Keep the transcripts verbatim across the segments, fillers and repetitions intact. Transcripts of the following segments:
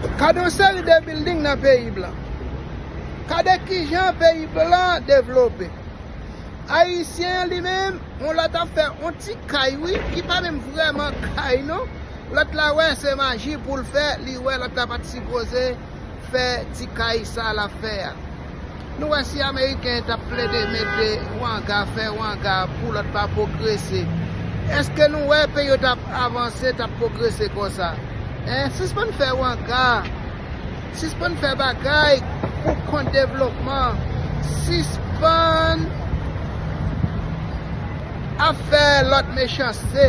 Gade yon seri de bilding nan peyi blan. Gade kijan peyi blan devlope. Ayisyen an li menm, yon lòt ap fè yon ti kay wi, ki pa menm vrèman kay non. Lòt la wè se maji pou l fè, li wè lòt la pa t sipoze fè ti kay sa l ap fè a. Nou wè si Ameriken t ap plede mete wanga, fè wanga pou lòt pa pwogrese, èske nou wè peyi yo t ap avanse, t ap pwogrese konsa? Hein? Sispann fè wanga. Sispann fè bagay pou kont devlopman. Sispann ap fè lòt mechanste.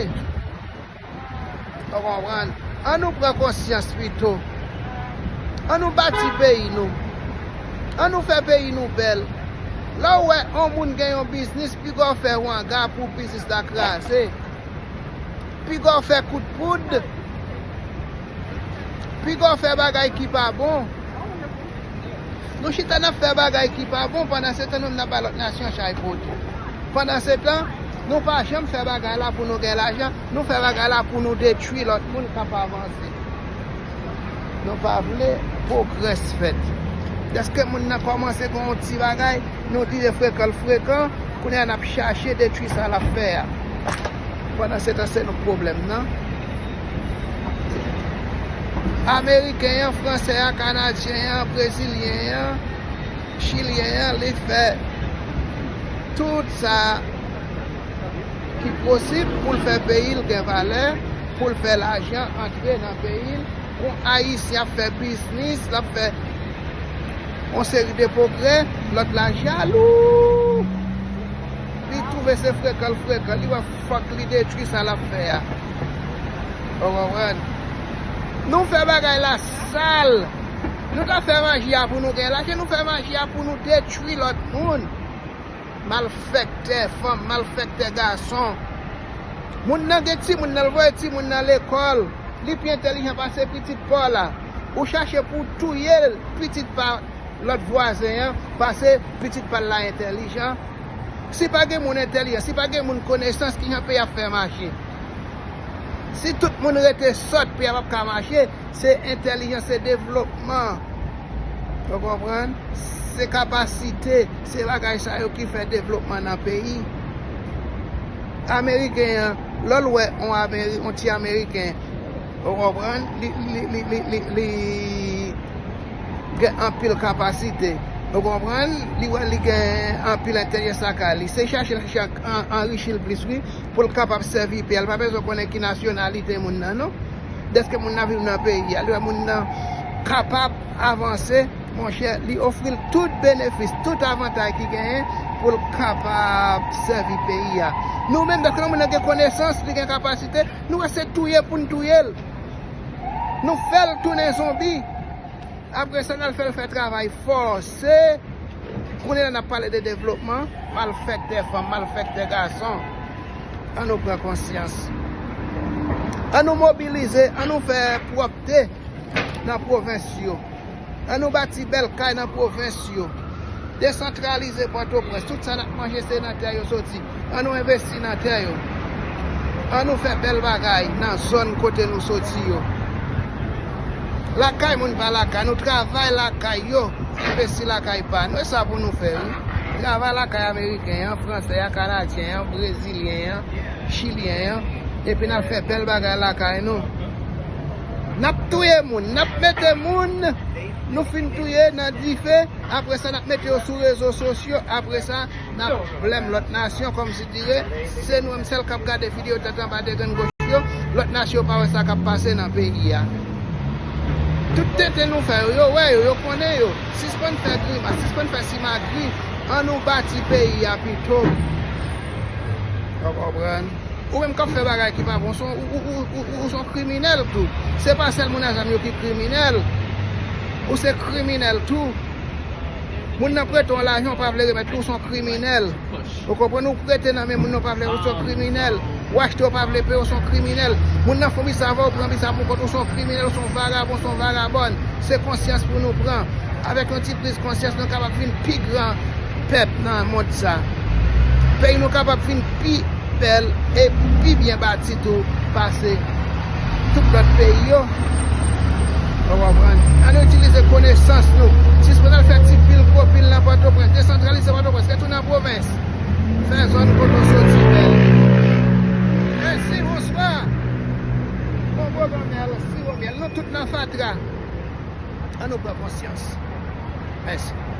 Ou konprann? An nou pran konsyans pito. An nou bati peyi nou. An nou fè peyi nou bèl. Lè w wè yon moun gen yon biznis, piga w fè wanga pou biznis la kraze. Piga w fè kout poud. Piga w fè bagay ki pa bon. Nou chita n ap fè bagay ki pa bon, pandansetan nou menm n ap bay lòt nasyon chay pote. Pandansetan, nou pa janm fè bagay la pou nou gen lajan, nou fè bagay la pou nou detwi lòt moun k ap avanse. Nou pa vle pwogrès fèt. Dèske moun nan kòmanse gen yon ti bagay, nou di se frekan l frekan, kounye a n ap chache detwi sa l ap fè a. Pandansetan, se nou k pwoblèm nan. Ameriken an, fransè a, kanadyen an, brezilyen an, chilyen an, li fè tout sa ki posib pou l fè peyi l gen valè, pou l fè lajan antre nan peyi l. Yon Ayisyen ap fè biznis, l ap fè yon seri de pwogrè, lòt la jalou. Li twouve se frekan l frekan, li wè fòk li detwi sa l ap fè a. Ou konprann? Nou fè bagay la sal. Nou ta fè maji a pou nou gen lajan, nou fè maji a pou nou detwi lòt moun. Malfèktè fanm, malfèktè gason. Moun nan gen timoun nan, l voye timoun nan lekòl. Li pi entèlijan pase pitit pa w la. Ou chache pou w touye l, pitit pa lòt vwazen an, pase pitit pa l la entèlijan. Si pa gen moun entèlijan, si pa gen moun konesans, kijan peyi ap fè mache? Si tout moun rete sòt, peyi a p ap ka mache. Se entèlijans, se devlopman. Ou konprann? Se kapasite, se bagay sa yo ki fè devlopman nan peyi. Ameriken an, lè l wè yon Ameri-, yon ti Ameriken, ou konprann? Li, li, li, li, li, li gen anpil kapasite. Ou konprann? Li wè li gen anpil entèlijans lakay li. Se chache l chache an-, anrichi l plis, wi, pou l kapab sèvi peyi a. Li pa bezwen konnen ki nasyonalite moun nan, non. Dèske moun nan viv nan peyi a, li wè moun nan kapab avanse, monchè, li ofri l tout benefis, tout avantay ki genyen pou l kapab sèvi peyi a. Nou menm, dèske yon moun nan gen konesans, li gen kapasite, nou wè se touye pou n touye l. Nou fè l tounen zonbi. Apre sa, n al fè l fè travay fòse. Kounye a, n ap pale de devlopman. Malfèktè fanm, malfèktè gason. An nou pran konsyans. An nou mobilize, an nou fè pwòpte nan pwovens yo. An nou bati bèl kay nan pwovens yo. Desantralize Pòtoprens. Tout sa n ap manje, se nan tè yo soti. An nou envesti nan tè yo. An nou fè bèl bagay nan zòn kote nou soti yo. Lakay moun pa lakay, nou travay lakay yo, envesti lakay pa nou. E sa pou nou fè, wi. Travay lakay ameriken an, fransè a, kanadyen an, brezilyen an, chilyen an, epi n al fè bèl bagay lakay nou. N ap touye moun, n ap mete moun, nou fin touye nan dife, apre sa n ap mete yo sou rezo sosyo, apre sa n ap blèm lòt nasyon kòmsi dire se nou menm sèl k ap gade videyo tèt anba de grenn goch yo, lòt nasyon pa wè sa k ap pase nan peyi a. Tout tenten nou fè yo, yo wè yo, yo konnen yo. Sispann fè grimas, sispann fè simagri, an nou bati peyi a pito. Ou konprann? Ou menm k ap fè bagay ki pa bon, se yon, ou, ou, ou, ou, ou se yon kriminèl tou. Se pa sèl moun a zam yo ki kriminèl. Ou se kriminèl tou. Moun nan prete w lajan, ou pa vle remèt li, ou se yon kriminèl. Ou konprann? Ou prete nan men moun nan, ou pa vle, ou se yon kriminèl. Ou achte, ou pa vle peye, ou se yon kriminèl. Moun nan fè yon biznis avè w, ou pran biznis la pou kont ou, ou se yon kriminèl, ou se yon vagabon, ou se yon vagabòn. Se konsyans pou nou pran. Avèk yon ti priz konsyans, nou kapab vin pi gran pèp nan mond sa. Peyi nou kapab vin pi bèl e pi byen bati tou pase tout lòt peyi yo. Ou konprann? konesans nou. Sispann al fè ti pil gwo pil nan Pòtoprens. Desantralize Pòtoprens. Retounen an pwovens. Fè zòn kote w soti bèl. Mèsi, bonswa. Bonbo, granmèl, siwo myèl. Nou tout nan fatra. Ann nou pran konsyans. Mèsi.